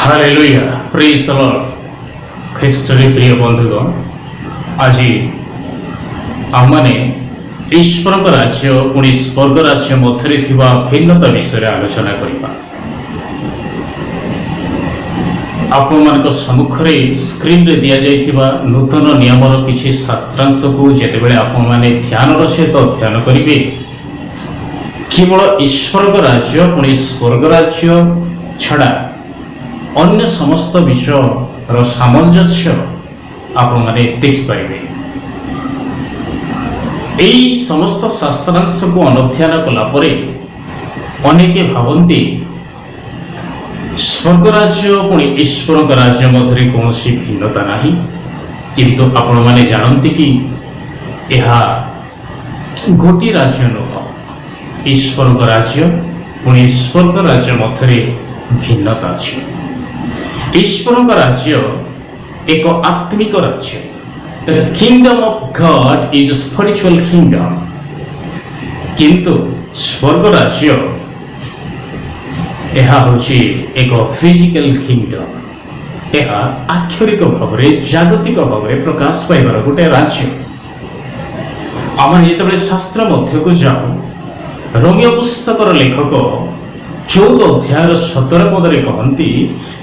Hallelujah, ପ୍ରେଜ୍ ଦ Lord. ଖ୍ରୀଷ୍ଟରେ ପ୍ରିୟ ବନ୍ଧୁଗଣ, ଆଜି ଆମମାନେ ଈଶ୍ୱରଙ୍କ ରାଜ୍ୟ ପୁଣି ସ୍ୱର୍ଗ ରାଜ୍ୟ ମଧ୍ୟରେ ଥିବା ଭିନ୍ନତା ବିଷୟରେ ଆଲୋଚନା କରିବା। ଆପଣମାନଙ୍କ ସମ୍ମୁଖରେ ସ୍କ୍ରିନରେ ଦିଆଯାଇଥିବା ନୂତନ ନିୟମର କିଛି ଶାସ୍ତ୍ରାଂଶକୁ ଯେତେବେଳେ ଆପଣମାନେ ଧ୍ୟାନର ସହିତ ଅଧ୍ୟୟନ କରିବେ, କେବଳ ଈଶ୍ୱରଙ୍କ ରାଜ୍ୟ ପୁଣି ସ୍ୱର୍ଗ ରାଜ୍ୟ ଛଡ଼ା ଅନ୍ୟ ସମସ୍ତ ବିଷୟର ସାମଞ୍ଜସ୍ୟ ଆପଣମାନେ ଦେଖିପାରିବେ। ଏହି ସମସ୍ତ ଶାସ୍ତ୍ରାଂଶକୁ ଅନୁଧ୍ୟାନ କଲା ପରେ ଅନେକ ଭାବନ୍ତି, ସ୍ୱର୍ଗ ରାଜ୍ୟ ପୁଣି ଈଶ୍ୱରଙ୍କ ରାଜ୍ୟ ମଧ୍ୟରେ କୌଣସି ଭିନ୍ନତା ନାହିଁ। କିନ୍ତୁ ଆପଣମାନେ ଜାଣନ୍ତି କି, ଏହା ଗୋଟିଏ ରାଜ୍ୟ ନୁହଁ। ଈଶ୍ୱରଙ୍କ ରାଜ୍ୟ ପୁଣି ସ୍ୱର୍ଗ ରାଜ୍ୟ ମଧ୍ୟରେ ଭିନ୍ନତା ଅଛି। ଈଶ୍ୱରଙ୍କ ରାଜ୍ୟ ଏକ ଆତ୍ମିକ ରାଜ୍ୟ। The kingdom of God is a spiritual kingdom. କିନ୍ତୁ ସ୍ୱର୍ଗ ରାଜ୍ୟ, ଏହା ହେଉଛି ଏକ ଫିଜିକାଲ କିଙ୍ଗଡମ୍। ଏହା ଆକ୍ଷରିକ ଭାବରେ, ଜାଗତିକ ଭାବରେ ପ୍ରକାଶ ପାଇବାର ଗୋଟେ ରାଜ୍ୟ। ଆମେ ଯେତେବେଳେ ଶାସ୍ତ୍ର ମଧ୍ୟକୁ ଯାଉ, ରୋମୀୟ ପୁସ୍ତକର ଲେଖକ 14 ଅଧ୍ୟାୟର 17 ପଦରେ କହନ୍ତି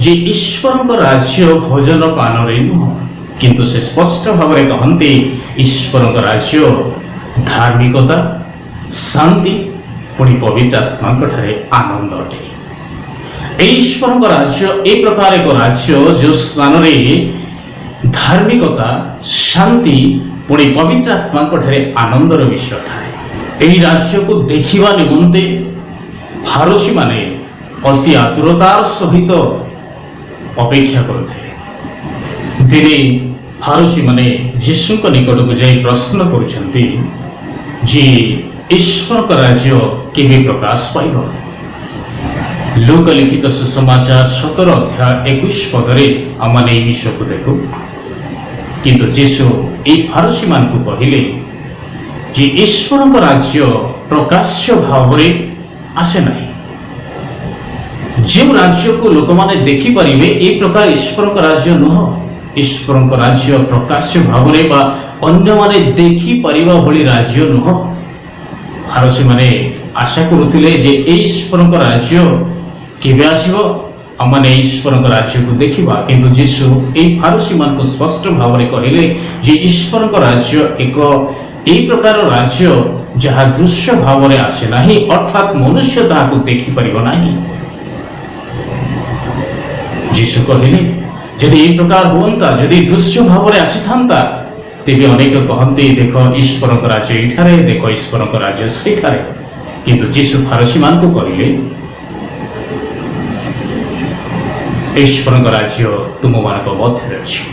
ଯେ ଈଶ୍ୱରଙ୍କ ରାଜ୍ୟ ଭୋଜନ ପାନରେ ନୁହଁ, କିନ୍ତୁ ସେ ସ୍ପଷ୍ଟ ଭାବରେ କହନ୍ତି, ଈଶ୍ୱରଙ୍କ ରାଜ୍ୟ ଧାର୍ମିକତା, ଶାନ୍ତି ପୁଣି ପବିତ୍ର ଆତ୍ମାଙ୍କ ଠାରେ ଆନନ୍ଦ ଅଟେ। ଏହି ଈଶ୍ୱରଙ୍କ ରାଜ୍ୟ ଏ ପ୍ରକାର ଏକ ରାଜ୍ୟ, ଯେଉଁ ସ୍ଥାନରେ ଧାର୍ମିକତା, ଶାନ୍ତି ପୁଣି ପବିତ୍ର ଆତ୍ମାଙ୍କ ଠାରେ ଆନନ୍ଦର ବିଷୟ ଥାଏ। ଏହି ରାଜ୍ୟକୁ ଦେଖିବା ନିମନ୍ତେ ଫାରୂଶୀମାନେ ଅତି ଆତୁରତାର ସହିତ ଅପେକ୍ଷା କରୁଥିଲେ। ଦିନେ ଫାରୂଶୀମାନେ ଯୀଶୁଙ୍କ ନିକଟକୁ ଯାଇ ପ୍ରଶ୍ନ କରୁଛନ୍ତି ଯେ ଈଶ୍ୱରଙ୍କ ରାଜ୍ୟ କେବେ ପ୍ରକାଶ ପାଇବ? ଲୂକ ଲିଖିତ ସୁସମାଚାର 17 ଅଧ୍ୟାୟ 21 ପଦରେ ଆମମାନେ ଏହି ବିଷୟକୁ ଦେଖୁ। କିନ୍ତୁ ଯୀଶୁ ଏହି ଫାରୂଶୀମାନଙ୍କୁ କହିଲେ ଯେ ଈଶ୍ୱରଙ୍କ ରାଜ୍ୟ ପ୍ରକାଶ୍ୟ ଭାବରେ ଆସେ ନାହିଁ। ଯେଉଁ ରାଜ୍ୟକୁ ଲୋକମାନେ ଦେଖିପାରିବେ, ଏ ପ୍ରକାର ଈଶ୍ୱରଙ୍କ ରାଜ୍ୟ ନୁହଁ। ଈଶ୍ୱରଙ୍କ ରାଜ୍ୟ ପ୍ରକାଶ୍ୟ ଭାବରେ ବା ଅନ୍ୟମାନେ ଦେଖିପାରିବା ଭଳି ରାଜ୍ୟ ନୁହଁ। ଫାରୂଶୀମାନେ ଆଶା କରୁଥିଲେ ଯେ ଏଇ ଈଶ୍ୱରଙ୍କ ରାଜ୍ୟ କେବେ ଆସିବ, ଆମମାନେ ଈଶ୍ୱରଙ୍କ ରାଜ୍ୟକୁ ଦେଖିବା। କିନ୍ତୁ ଯୀଶୁ ଏଇ ଫାରୂଶୀମାନଙ୍କୁ ସ୍ପଷ୍ଟ ଭାବରେ କହିଲେ ଯେ ଈଶ୍ୱରଙ୍କ ରାଜ୍ୟ ଏକ ଏଇ ପ୍ରକାର ରାଜ୍ୟ, ଯାହା ଦୃଶ୍ୟ ଭାବରେ ଆସେ ନାହିଁ, ଅର୍ଥାତ୍ ମନୁଷ୍ୟ ତାହାକୁ ଦେଖିପାରିବ ନାହିଁ। ଯୀଶୁ କହିଲେ, ଯଦି ଏଇ ପ୍ରକାର ହୁଅନ୍ତା, ଯଦି ଦୃଶ୍ୟ ଭାବରେ ଆସିଥାନ୍ତା, ତେବେ ଅନେକ କହନ୍ତି, ଦେଖ, ଈଶ୍ୱରଙ୍କ ରାଜ୍ୟ ଏଇଠାରେ, ଦେଖ, ଈଶ୍ୱରଙ୍କ ରାଜ୍ୟ ସେଇଠାରେ। କିନ୍ତୁ ଯୀଶୁ ଫାରୂଶୀମାନଙ୍କୁ କହିଲେ, ଈଶ୍ୱରଙ୍କ ରାଜ୍ୟ ତୁମମାନଙ୍କ ମଧ୍ୟରେ ଅଛି।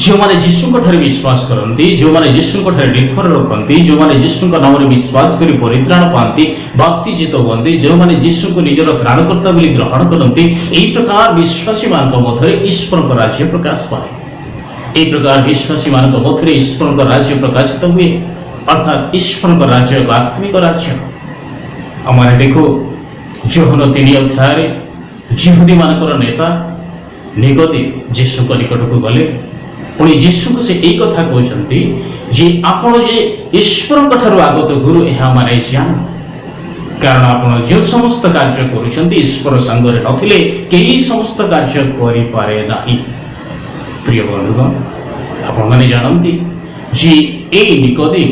ଯେଉଁମାନେ ଯୀଶୁଙ୍କ ଠାରେ ବିଶ୍ୱାସ କରନ୍ତି, ଯେଉଁମାନେ ଯୀଶୁଙ୍କ ଠାରେ ନିର୍ଭର ରଖନ୍ତି, ଯେଉଁମାନେ ଯୀଶୁଙ୍କ ନାମରେ ବିଶ୍ୱାସ କରି ପରିତ୍ରାଣ ପାଆନ୍ତି, ବାପ୍ତିଜିତ ହୁଅନ୍ତି, ଯେଉଁମାନେ ଯୀଶୁଙ୍କୁ ନିଜର ତ୍ରାଣକର୍ତ୍ତା ବୋଲି ଗ୍ରହଣ କରନ୍ତି, ଏହି ପ୍ରକାର ବିଶ୍ୱାସୀମାନଙ୍କ ମଧ୍ୟରେ ଈଶ୍ୱରଙ୍କ ରାଜ୍ୟ ପ୍ରକାଶ ପାଏ। ଏହି ପ୍ରକାର ବିଶ୍ୱାସୀମାନଙ୍କ ମଧ୍ୟରେ ଈଶ୍ୱରଙ୍କ ରାଜ୍ୟ ପ୍ରକାଶିତ ହୁଏ। ଅର୍ଥାତ୍ ଈଶ୍ୱରଙ୍କ ରାଜ୍ୟ ଏକ ଆତ୍ମିକ ରାଜ୍ୟ। ଆମମାନେ ଦେଖୁ, ଯୋହନ 3 ଅଧ୍ୟାୟରେ ଯିହୁଦୀମାନଙ୍କର ନେତା ନିକୋଦିମ ଯୀଶୁଙ୍କ ନିକଟକୁ ଗଲେ। ପୁଣି ଯୀଶୁଙ୍କୁ ସେ ଏଇ କଥା କହୁଛନ୍ତି ଯେ ଆପଣ ଯେ ଈଶ୍ୱରଙ୍କ ଠାରୁ ଆଗତ ଗୁରୁ, ଏହା ମାନେ ଜାଣୁ, କାରଣ ଆପଣ ଯେଉଁ ସମସ୍ତ କାର୍ଯ୍ୟ କରୁଛନ୍ତି, ଈଶ୍ୱର ସାଙ୍ଗରେ ନଥିଲେ କେହି ସମସ୍ତ କାର୍ଯ୍ୟ କରିପାରେ ନାହିଁ। ପ୍ରିୟ ବନ୍ଧୁଗଣ, ଆପଣମାନେ ଜାଣନ୍ତି ଯେ ଏଇ ନିକୋଦିମ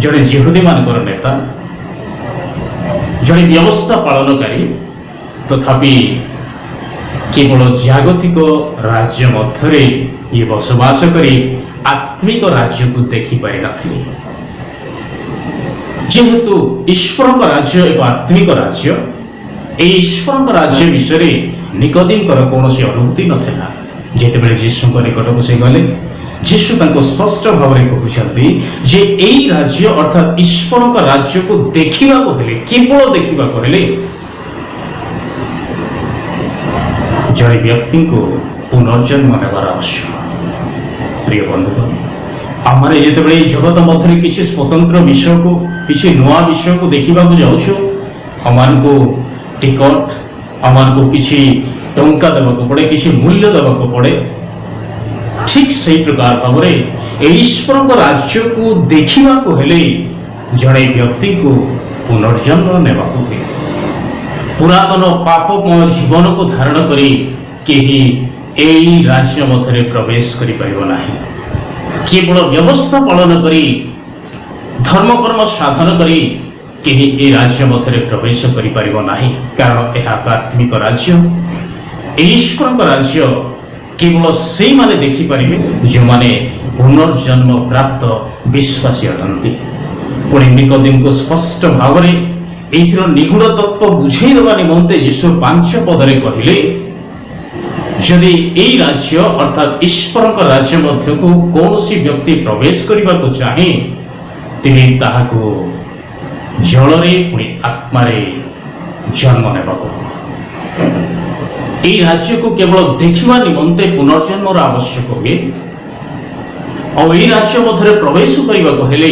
ଜଣେ ଯିହୁଦୀମାନଙ୍କର ନେତା, ଜଣେ ବ୍ୟବସ୍ଥା ପାଳନକାରୀ, ତଥାପି କେବଳ ଜାଗତିକ ରାଜ୍ୟ ମଧ୍ୟରେ ଇଏ ବସବାସ କରି ଆତ୍ମିକ ରାଜ୍ୟକୁ ଦେଖିପାରିନଥିଲେ। ଯେହେତୁ ଈଶ୍ୱରଙ୍କ ରାଜ୍ୟ ଏକ ଆତ୍ମିକ ରାଜ୍ୟ, ଏହି ଈଶ୍ୱରଙ୍କ ରାଜ୍ୟ ବିଷୟରେ ନିକୋଦିମଙ୍କର କୌଣସି ଅନୁଭୂତି ନଥିଲା। ଯେତେବେଳେ ଯୀଶୁଙ୍କ ନିକଟକୁ ସେ ଗଲେ, ଯୀଶୁ ତାଙ୍କୁ ସ୍ପଷ୍ଟ ଭାବରେ କହୁଛନ୍ତି ଯେ ଏଇ ରାଜ୍ୟ, ଅର୍ଥାତ୍ ଈଶ୍ୱରଙ୍କ ରାଜ୍ୟକୁ ଦେଖିବାକୁ ହେଲେ, କେବଳ ଦେଖିବାକୁ ହେଲେ ଜଣେ ବ୍ୟକ୍ତିଙ୍କୁ ପୁନର୍ଜନ୍ମ ନେବାର ଆବଶ୍ୟକ। ପ୍ରିୟ ବନ୍ଧୁଗଣ, ଆମର ଯେତେବେଳେ ଏଇ ଜଗତ ମଧ୍ୟରେ କିଛି ସ୍ୱତନ୍ତ୍ର ବିଷୟକୁ, କିଛି ନୂଆ ବିଷୟକୁ ଦେଖିବାକୁ ଯାଉଛୁ, ଆମମାନଙ୍କୁ ଟିକଟ ଆମମାନଙ୍କୁ କିଛି ଟଙ୍କା ଦେବାକୁ ପଡ଼େ, କିଛି ମୂଲ୍ୟ ଦେବାକୁ ପଡ଼େ, ଠିକ୍ ସେଇ ପ୍ରକାର ଭାବରେ ଏହି ଈଶ୍ୱରଙ୍କ ରାଜ୍ୟକୁ ଦେଖିବାକୁ ହେଲେ ଜଣେ ବ୍ୟକ୍ତିକୁ ପୁନର୍ଜନ୍ମ ନେବାକୁ ହୁଏ। ପୁରାତନ ପାପମୟ ଜୀବନକୁ ଧାରଣ କରି କେହି ଏଇ ରାଜ୍ୟ ମଧ୍ୟରେ ପ୍ରବେଶ କରିପାରିବ ନାହିଁ। କେବଳ ବ୍ୟବସ୍ଥା ପାଳନ କରି, ଧର୍ମକର୍ମ ସାଧନ କରି କେହି ଏ ରାଜ୍ୟ ମଧ୍ୟରେ ପ୍ରବେଶ କରିପାରିବ ନାହିଁ, କାରଣ ଏହା ଏକ ଆତ୍ମିକ ରାଜ୍ୟ। ଏହି ଈଶ୍ୱରଙ୍କ ରାଜ୍ୟ କେବଳ ସେଇମାନେ ଦେଖିପାରିବେ, ଯେଉଁମାନେ ପୁନର୍ଜନ୍ମ ପ୍ରାପ୍ତ ବିଶ୍ୱାସୀ ଅଟନ୍ତି। ପୁଣି ନିକୋଦିମକୁ ସ୍ପଷ୍ଟ ଭାବରେ ଏଇଥିର ନିଗୂଢ଼ ତତ୍ତ୍ୱ ବୁଝେଇ ଦେବା ନିମନ୍ତେ ଯୀଶୁ 5 ପଦରେ କହିଲେ, ଯଦି ଏଇ ରାଜ୍ୟ ଅର୍ଥାତ୍ ଈଶ୍ୱରଙ୍କ ରାଜ୍ୟ ମଧ୍ୟକୁ କୌଣସି ବ୍ୟକ୍ତି ପ୍ରବେଶ କରିବାକୁ ଚାହେଁ, ତେବେ ତାହାକୁ ଜଳରେ ପୁଣି ଆତ୍ମାରେ ଜନ୍ମ ନେବାକୁ ହେବ। ଏଇ ରାଜ୍ୟକୁ କେବଳ ଦେଖିବା ନିମନ୍ତେ ପୁନର୍ଜନ୍ମର ଆବଶ୍ୟକ ହୁଏ, ଆଉ ଏଇ ରାଜ୍ୟ ମଧ୍ୟରେ ପ୍ରବେଶ କରିବାକୁ ହେଲେ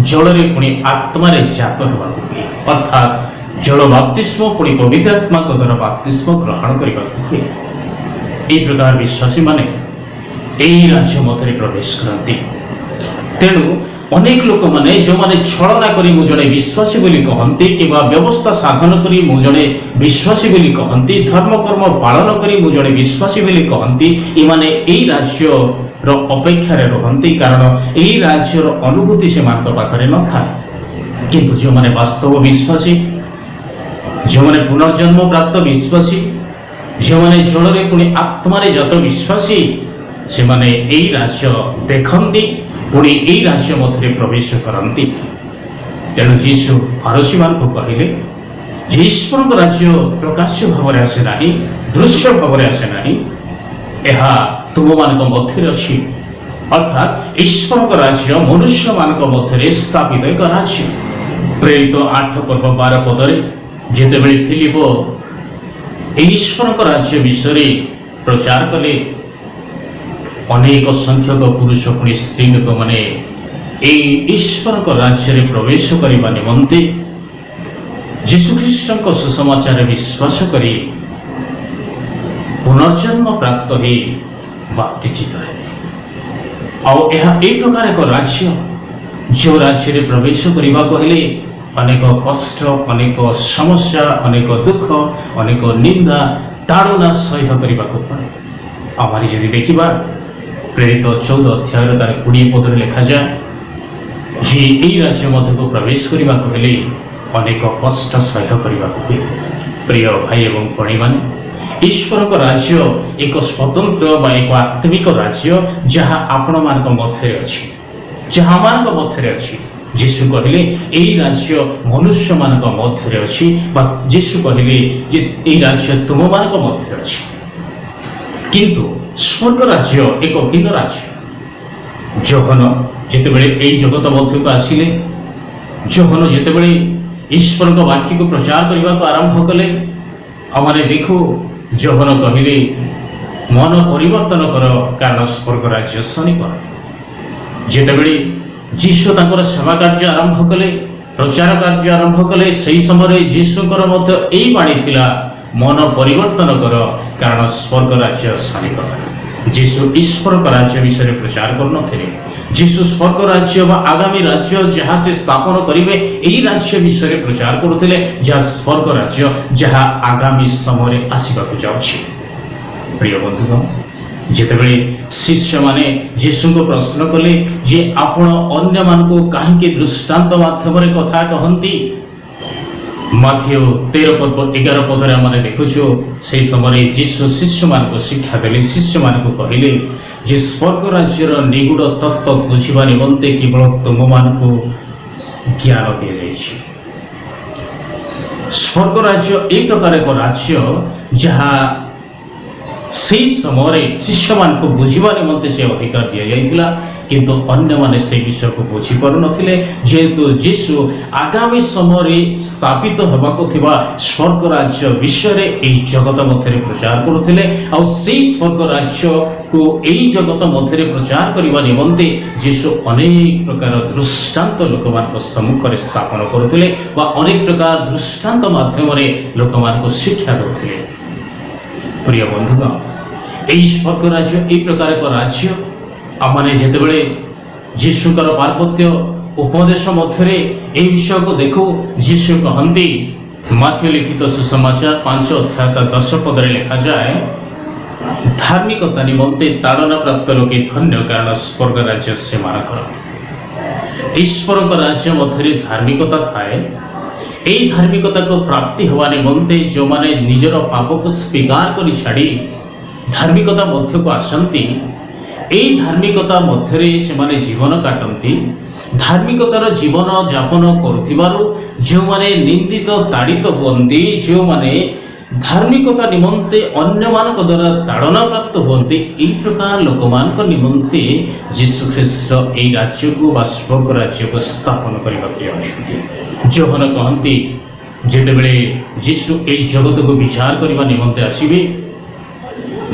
ଜଳରେ ପୁଣି ଆତ୍ମାରେ ଜାତ ହେବାକୁ ହୁଏ, ଅର୍ଥାତ୍ ଜଳ ବାପ୍ତିସ୍ମ ପୁଣି ପବିତ୍ର ଆତ୍ମାଙ୍କ ଦ୍ୱାରା ବାପ୍ତିସ୍ମ ଗ୍ରହଣ କରିବାକୁ ହୁଏ। ଏହି ପ୍ରକାର ବିଶ୍ୱାସୀମାନେ ଏହି ରାଜ୍ୟ ମଧ୍ୟରେ ପ୍ରବେଶ କରନ୍ତି। ତେଣୁ ଅନେକ ଲୋକମାନେ, ଯେଉଁମାନେ ଛଳନା କରି ମୁଁ ଜଣେ ବିଶ୍ୱାସୀ ବୋଲି କହନ୍ତି, କିମ୍ବା ବ୍ୟବସ୍ଥା ସାଧନ କରି ମୁଁ ଜଣେ ବିଶ୍ୱାସୀ ବୋଲି କହନ୍ତି, ଧର୍ମକର୍ମ ପାଳନ କରି ମୁଁ ଜଣେ ବିଶ୍ୱାସୀ ବୋଲି କହନ୍ତି, ଏମାନେ ଏଇ ରାଜ୍ୟର ଅପେକ୍ଷାରେ ରୁହନ୍ତି, କାରଣ ଏଇ ରାଜ୍ୟର ଅନୁଭୂତି ସେମାନଙ୍କ ପାଖରେ ନଥାଏ। କିନ୍ତୁ ଯେଉଁମାନେ ବାସ୍ତବ ବିଶ୍ୱାସୀ, ଯେଉଁମାନେ ପୁନର୍ଜନ୍ମ ପ୍ରାପ୍ତ ବିଶ୍ୱାସୀ, ଯେଉଁମାନେ ଜଳରେ ପୁଣି ଆତ୍ମାରେ ଜାତ ବିଶ୍ୱାସୀ, ସେମାନେ ଏଇ ରାଜ୍ୟ ଦେଖନ୍ତି, ପୁଣି ଏଇ ରାଜ୍ୟ ମଧ୍ୟରେ ପ୍ରବେଶ କରନ୍ତି। ତେଣୁ ଯୀଶୁ ଫାରୂଶୀମାନଙ୍କୁ କହିଲେ ଯେ ଈଶ୍ୱରଙ୍କ ରାଜ୍ୟ ପ୍ରକାଶ୍ୟ ଭାବରେ ଆସେ ନାହିଁ, ଦୃଶ୍ୟ ଭାବରେ ଆସେ ନାହିଁ, ଏହା ତୁମମାନଙ୍କ ମଧ୍ୟରେ ଅଛି। ଅର୍ଥାତ୍ ଈଶ୍ୱରଙ୍କ ରାଜ୍ୟ ମନୁଷ୍ୟମାନଙ୍କ ମଧ୍ୟରେ ସ୍ଥାପିତ ଏକ ରାଜ୍ୟ। ପ୍ରେରିତ 8 ପର୍ବ 12 ପଦରେ ଯେତେବେଳେ ଫିଲିପ ଏହି ଈଶ୍ୱରଙ୍କ ରାଜ୍ୟ ବିଷୟରେ ପ୍ରଚାର କଲେ, ଅନେକ ସଂଖ୍ୟକ ପୁରୁଷ ପୁଣି ସ୍ତ୍ରୀ ଲୋକମାନେ ଏହି ଈଶ୍ୱରଙ୍କ ରାଜ୍ୟରେ ପ୍ରବେଶ କରିବା ନିମନ୍ତେ ଯୀଶୁଖ୍ରୀଷ୍ଟଙ୍କ ସୁସମାଚାରରେ ବିଶ୍ୱାସ କରି ପୁନର୍ଜନ୍ମ ପ୍ରାପ୍ତ ହୋଇ ବାପ୍ତିଜିତ ହେଲେ। ଆଉ ଏହା ଏହି ପ୍ରକାର ଏକ ରାଜ୍ୟ, ଯେଉଁ ରାଜ୍ୟରେ ପ୍ରବେଶ କରିବାକୁ ହେଲେ ଅନେକ କଷ୍ଟ, ଅନେକ ସମସ୍ୟା, ଅନେକ ଦୁଃଖ, ଅନେକ ନିନ୍ଦା, ତାଡ଼ନା ସହ୍ୟ କରିବାକୁ ପଡ଼େ। ଆମରି ଯଦି ଦେଖିବା, ପ୍ରେରିତ 14 ଅଧ୍ୟାୟର ତାର 20 ପଦରେ ଲେଖାଯାଏ ଯେ ଏଇ ରାଜ୍ୟ ମଧ୍ୟକୁ ପ୍ରବେଶ କରିବାକୁ ହେଲେ ଅନେକ କଷ୍ଟ ସହ୍ୟ କରିବାକୁ ହୁଏ। ପ୍ରିୟ ଭାଇ ଏବଂ ଭଉଣୀମାନେ, ଈଶ୍ୱରଙ୍କ ରାଜ୍ୟ ଏକ ସ୍ୱତନ୍ତ୍ର ବା ଏକ ଆତ୍ମିକ ରାଜ୍ୟ, ଯାହା ଆପଣମାନଙ୍କ ମଧ୍ୟରେ ଅଛି, ଯାହା ଆମମାନଙ୍କ ମଧ୍ୟରେ ଅଛି। ଯୀଶୁ କହିଲେ, ଏଇ ରାଜ୍ୟ ମନୁଷ୍ୟମାନଙ୍କ ମଧ୍ୟରେ ଅଛି, ବା ଯୀଶୁ କହିଲେ ଯେ ଏଇ ରାଜ୍ୟ ତୁମମାନଙ୍କ ମଧ୍ୟରେ ଅଛି। କିନ୍ତୁ ସ୍ୱର୍ଗ ରାଜ୍ୟ ଏକ ଭିନ୍ନ ରାଜ୍ୟ। ଯୋହନ ଯେତେବେଳେ ଏଇ ଜଗତ ମଧ୍ୟକୁ ଆସିଲେ, ଯୋହନ ଯେତେବେଳେ ଈଶ୍ୱରଙ୍କ ବାକ୍ୟକୁ ପ୍ରଚାର କରିବାକୁ ଆରମ୍ଭ କଲେ, ଆମମାନେ ଦେଖୁ ଯୋହନ କହିଲେ, ମନ ପରିବର୍ତ୍ତନ କର, କାରଣ ସ୍ୱର୍ଗ ରାଜ୍ୟ ସନ୍ନିକଟ। ଯେତେବେଳେ ଯୀଶୁ ତାଙ୍କର ସେବା କାର୍ଯ୍ୟ ଆରମ୍ଭ କଲେ, ପ୍ରଚାର କାର୍ଯ୍ୟ ଆରମ୍ଭ କଲେ, ସେହି ସମୟରେ ଯୀଶୁଙ୍କର ମଧ୍ୟ ଏଇ ବାଣୀ ଥିଲା, ମନ ପରିବର୍ତ୍ତନ କର, କାରଣ ସ୍ୱର୍ଗ ରାଜ୍ୟ ସନ୍ନିକଟ। ଯୀଶୁ ଈଶ୍ୱରଙ୍କ ରାଜ୍ୟ ବିଷୟରେ ପ୍ରଚାର କରୁନଥିଲେ। ଯୀଶୁ ସ୍ୱର୍ଗ ରାଜ୍ୟ ବା ଆଗାମୀ ରାଜ୍ୟ ଯାହା ସେ ସ୍ଥାପନ କରିବେ, ଏହି ରାଜ୍ୟ ବିଷୟରେ ପ୍ରଚାର କରୁଥିଲେ, ଯାହା ସ୍ୱର୍ଗ ରାଜ୍ୟ, ଯାହା ଆଗାମୀ ସମୟରେ ଆସିବାକୁ ଯାଉଛି। ପ୍ରିୟ ବନ୍ଧୁଗଣ, ଯେତେବେଳେ ଶିଷ୍ୟମାନେ ଯୀଶୁଙ୍କୁ ପ୍ରଶ୍ନ କଲେ ଯେ ଆପଣ ଅନ୍ୟମାନଙ୍କୁ କାହିଁକି ଦୃଷ୍ଟାନ୍ତ ମାଧ୍ୟମରେ କଥା କହନ୍ତି, ମାଥିଉ 13 ପର୍ବ 11 ପଦରେ ଆମେ ଦେଖୁଛୁ, ସେହି ସମୟରେ ଯୀଶୁ ଶିଷ୍ୟମାନଙ୍କୁ ଶିକ୍ଷା ଦେଲେ। ଶିଷ୍ୟମାନଙ୍କୁ କହିଲେ ଯେ ସ୍ୱର୍ଗ ରାଜ୍ୟର ନିଗୂଢ଼ ତତ୍ତ୍ୱ ବୁଝିବା ନିମନ୍ତେ କେବଳ ତୁମମାନଙ୍କୁ ଜ୍ଞାନ ଦିଆଯାଇଛି। ସ୍ୱର୍ଗ ରାଜ୍ୟ ଏହି ପ୍ରକାର ଏକ ରାଜ୍ୟ, ଯାହା ସେହି ସମୟରେ ଶିଷ୍ୟମାନଙ୍କୁ ବୁଝିବା ନିମନ୍ତେ ସେ ଅଧିକାର ଦିଆଯାଇଥିଲା, କିନ୍ତୁ ଅନ୍ୟମାନେ ସେ ବିଷୟକୁ ବୁଝିପାରୁନଥିଲେ, ଯେହେତୁ ଯୀଶୁ ଆଗାମୀ ସମୟରେ ସ୍ଥାପିତ ହେବାକୁ ଥିବା ସ୍ୱର୍ଗ ରାଜ୍ୟ ବିଷୟରେ ଏହି ଜଗତ ମଧ୍ୟରେ ପ୍ରଚାର କରୁଥିଲେ। ଆଉ ସେଇ ସ୍ୱର୍ଗ ରାଜ୍ୟକୁ ଏଇ ଜଗତ ମଧ୍ୟରେ ପ୍ରଚାର କରିବା ନିମନ୍ତେ ଯୀଶୁ ଅନେକ ପ୍ରକାର ଦୃଷ୍ଟାନ୍ତ ଲୋକମାନଙ୍କ ସମ୍ମୁଖରେ ସ୍ଥାପନ କରୁଥିଲେ ବା ଅନେକ ପ୍ରକାର ଦୃଷ୍ଟାନ୍ତ ମାଧ୍ୟମରେ ଲୋକମାନଙ୍କୁ ଶିକ୍ଷା ଦେଉଥିଲେ। ପ୍ରିୟ ବନ୍ଧୁଗଣ, ଏହି ସ୍ୱର୍ଗ ରାଜ୍ୟ ଏହି ପ୍ରକାର ଏକ ରାଜ୍ୟ। ଆମମାନେ ଯେତେବେଳେ ଯୀଶୁଙ୍କର ପାର୍ବତ୍ୟ ଉପଦେଶ ମଧ୍ୟରେ ଏହି ବିଷୟକୁ ଦେଖୁ, ଯୀଶୁ କହନ୍ତି, ମାଥିଉ ଲିଖିତ ସୁସମାଚାର 5 ଅଧ୍ୟାୟ ତା 10 ପଦରେ ଲେଖାଯାଏ, "ଧାର୍ମିକତା ନିମନ୍ତେ ତାଡ଼ନା ପ୍ରାପ୍ତ ଲୋକେ ଧନ୍ୟ, କାରଣ ସ୍ୱର୍ଗ ରାଜ୍ୟ ସେମାନଙ୍କର।" ଈଶ୍ୱରଙ୍କ ରାଜ୍ୟ ମଧ୍ୟରେ ଧାର୍ମିକତା ଥାଏ। ଏହି ଧାର୍ମିକତାକୁ ପ୍ରାପ୍ତି ହେବା ନିମନ୍ତେ ଯେଉଁମାନେ ନିଜର ପାପକୁ ସ୍ୱୀକାର କରି ଛାଡ଼ି ଧାର୍ମିକତା ମଧ୍ୟକୁ ଆସନ୍ତି, ଏହି ଧାର୍ମିକତା ମଧ୍ୟରେ ସେମାନେ ଜୀବନ କାଟନ୍ତି। ଧାର୍ମିକତାର ଜୀବନ ଯାପନ କରୁଥିବାରୁ ଯେଉଁମାନେ ନିନ୍ଦିତ ତାଡ଼ିତ ହୁଅନ୍ତି, ଯେଉଁମାନେ ଧାର୍ମିକତା ନିମନ୍ତେ ଅନ୍ୟମାନଙ୍କ ଦ୍ୱାରା ତାଡ଼ନା ପ୍ରାପ୍ତ ହୁଅନ୍ତି, ଏହି ପ୍ରକାର ଲୋକମାନଙ୍କ ନିମନ୍ତେ ଯୀଶୁଖ୍ରୀଷ୍ଟ ଏହି ରାଜ୍ୟକୁ ବା ସ୍ୱର୍ଗ ରାଜ୍ୟକୁ ସ୍ଥାପନ କରିବାକୁ ଯାଉଛନ୍ତି। ଯୋହନ କହନ୍ତି, ଯେତେବେଳେ ଯୀଶୁ ଏହି ଜଗତକୁ ବିଚାର କରିବା ନିମନ୍ତେ ଆସିବେ,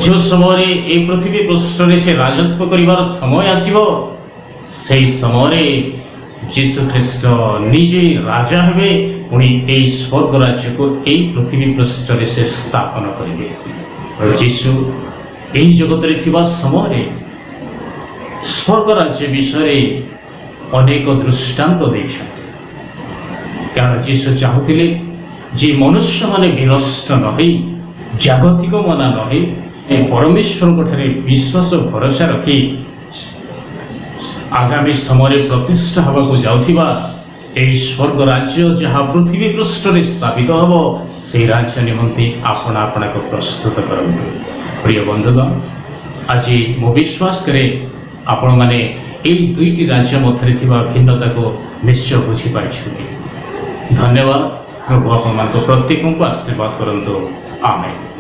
ଯେଉଁ ସମୟରେ ଏହି ପୃଥିବୀ ପୃଷ୍ଠରେ ସେ ରାଜତ୍ୱ କରିବାର ସମୟ ଆସିବ, ସେହି ସମୟରେ ଯୀଶୁ ଖ୍ରୀଷ୍ଟ ନିଜେ ରାଜା ହେବେ। ପୁଣି ଏହି ସ୍ୱର୍ଗ ରାଜ୍ୟକୁ ଏହି ପୃଥିବୀ ପୃଷ୍ଠରେ ସେ ସ୍ଥାପନ କରିବେ। ଯୀଶୁ ଏହି ଜଗତରେ ଥିବା ସମୟରେ ସ୍ୱର୍ଗ ରାଜ୍ୟ ବିଷୟରେ ଅନେକ ଦୃଷ୍ଟାନ୍ତ ଦେଇଛନ୍ତି, କାରଣ ଯୀଶୁ ଚାହୁଁଥିଲେ ଯେ ମନୁଷ୍ୟମାନେ ବିନଷ୍ଟ ନ ହେଇ, ଜାଗତିକ ମନା ନ ହେଇ, ପରମେଶ୍ୱରଙ୍କ ଠାରେ ବିଶ୍ୱାସ ଭରସା ରଖି ଆଗାମୀ ସମୟରେ ପ୍ରତିଷ୍ଠା ହେବାକୁ ଯାଉଥିବା ଏହି ସ୍ୱର୍ଗ ରାଜ୍ୟ, ଯାହା ପୃଥିବୀ ପୃଷ୍ଠରେ ସ୍ଥାପିତ ହେବ, ସେହି ରାଜ୍ୟ ନିମନ୍ତେ ଆପଣା ଆପଣାକୁ ପ୍ରସ୍ତୁତ କରନ୍ତୁ। ପ୍ରିୟ ବନ୍ଧୁଗଣ, ଆଜି ମୁଁ ବିଶ୍ୱାସ କରେ, ଆପଣମାନେ ଏହି ଦୁଇଟି ରାଜ୍ୟ ମଧ୍ୟରେ ଥିବା ଭିନ୍ନତାକୁ ନିଶ୍ଚୟ ବୁଝିପାରିଛନ୍ତି। ଧନ୍ୟବାଦ। ପ୍ରଭୁ ଆପଣମାନଙ୍କ ପ୍ରତ୍ୟେକଙ୍କୁ ଆଶୀର୍ବାଦ କରନ୍ତୁ। ଆମେନ୍।